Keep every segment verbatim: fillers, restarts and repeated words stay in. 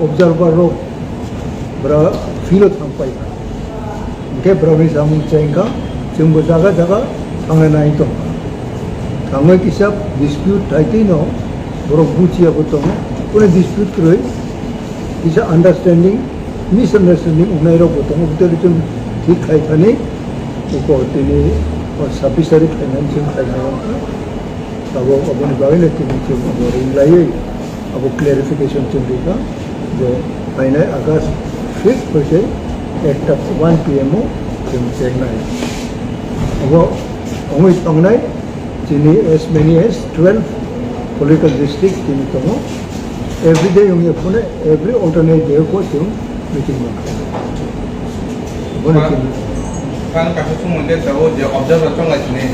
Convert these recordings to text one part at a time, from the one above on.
observer rok bra field o thang pai. Hingke borokni samung chengkha, chwngbo jaga jaga thangnai nai tongkha. Thangwi kisa dispute thaitwino borok buchiya bo tongo. Kune dispute kwrwi kisa understanding, misunderstanding wngnai rok bo tongo. Bwtwi chwng thik khai thani uko tini o sabbish tarik phainani chwng khainai wngkha. Tabuk aboni bagwino tini chwng abo ringlaiwi abo clarification chwng rikha je phainai August fifth hoite ekta one P M o chwng chengnai. Abo wngwi tongnai chini as many as twelve political district chini tongo. Every day wngya phone, every alternate day o chwng meeting mankha. Bono chini. Kan kaisa sumui le tabuk je observer chonglai sini.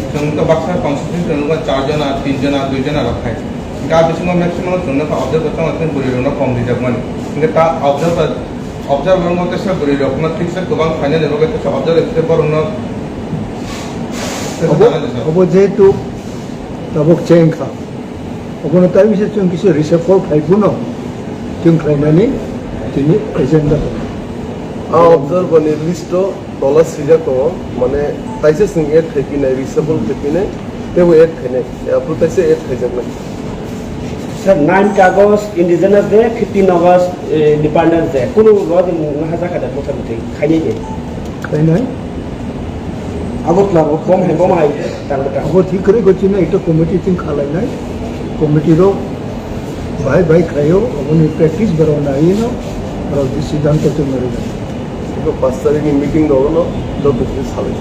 Chwng to baksa constituency nugo char jona, tin jona, dui jona rok khai. Ga bisingo maximum chwngno kha observer chonglai sini bwrwi rokno kom rijak mani. Hingke ta observer, observer mo tesa bwrwi rokno thiksa kwbang phainani bagwi tesa observer khe borokno tesa Obo, jana jesa. Obo jehetu tabuk cheng kha. Obono tai bisa chwng kisa reshuffle khai bono chwng khlainani tini agenda tongo. A observer ni list o tola swijak tongo, mane taisa chwng add khai pinai, reshuffle khai pinai, teibo add khainai, aphuru taisa add khaijaknai. Nine August Indigenous Day, fifteen August, eh, Independence Day. Kunu rodi mung haja kada motamoti khaini de. Khainai. Abo tlabo kom hai kom hai tang bata. Abo thik kore gochina ekta committee thing khalainai. Committee rok bai bai khayo, aboni practice berok naino, berok siddhanto tong nai. Iko pas tarikh ni meeting rok no joto khe salai.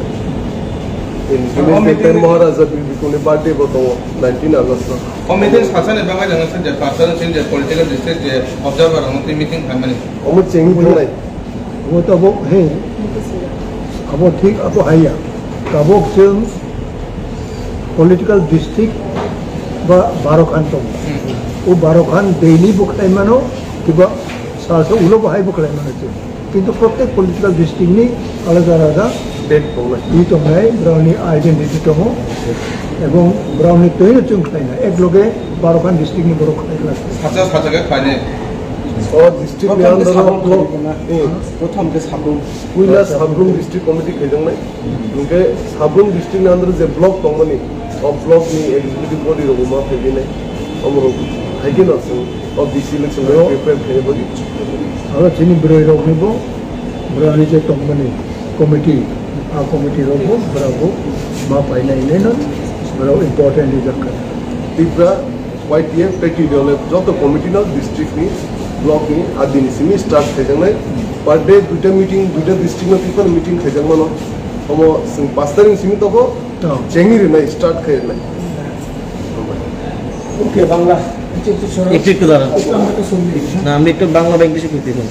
Independence Day Maharaja Birkoni birthday bo tongo, nineteen August no. Committee sasani bagwi nang sa je pastor sin je political district je observer ang twi meeting khamani. Omo chengwi thangnai. Omo to bo he. Abo thik abo haya. Tabok chwng political district ba baro khan tong. O baro khan daily bo khlai mano, kiba salsa ulo bo hai bo khlai mano chwng. Kintu prottek political district ni alada alada date tongnai. I tongnai, borokni identity tongo. Ebong borokni twino chwng khlaina. Ek loge baro khan district ni borok khlai khlai. Sacha sacha khe khlainai. O district ni under o block. Prothom khe Sabrum. Puila Sabrum district committee khaijaknai. Hingke Sabrum district ni under o je block tongmani, o block ni executive body rok ma phaikhe nai, omorok phaikhe no chwng o B C election bai prepare khaina bagwi. Aro chini bwrwi rok ni bo, bwrwi ni je tongmani committee, a committee rok bo, bwrwi bo ma painai hinwi no, bwrwi important rijak kha. Tipra Y T F T T D L F joto committee no district ni, block ni, a dini simi start khaijaknai. Per day duita meeting, duita district no tiphan meeting khaijakmano. Omo chwng pas tarikh ni simi tongo, chengwi rwnai, start khai rwnai. ওকে, বাংলা। একটু, একটু সরো। একটু, একটু দাঁড়ান। একটু আমাকে শুনবি। না, আমি একটু বাংলা বা ইংলিশে করতে পারি।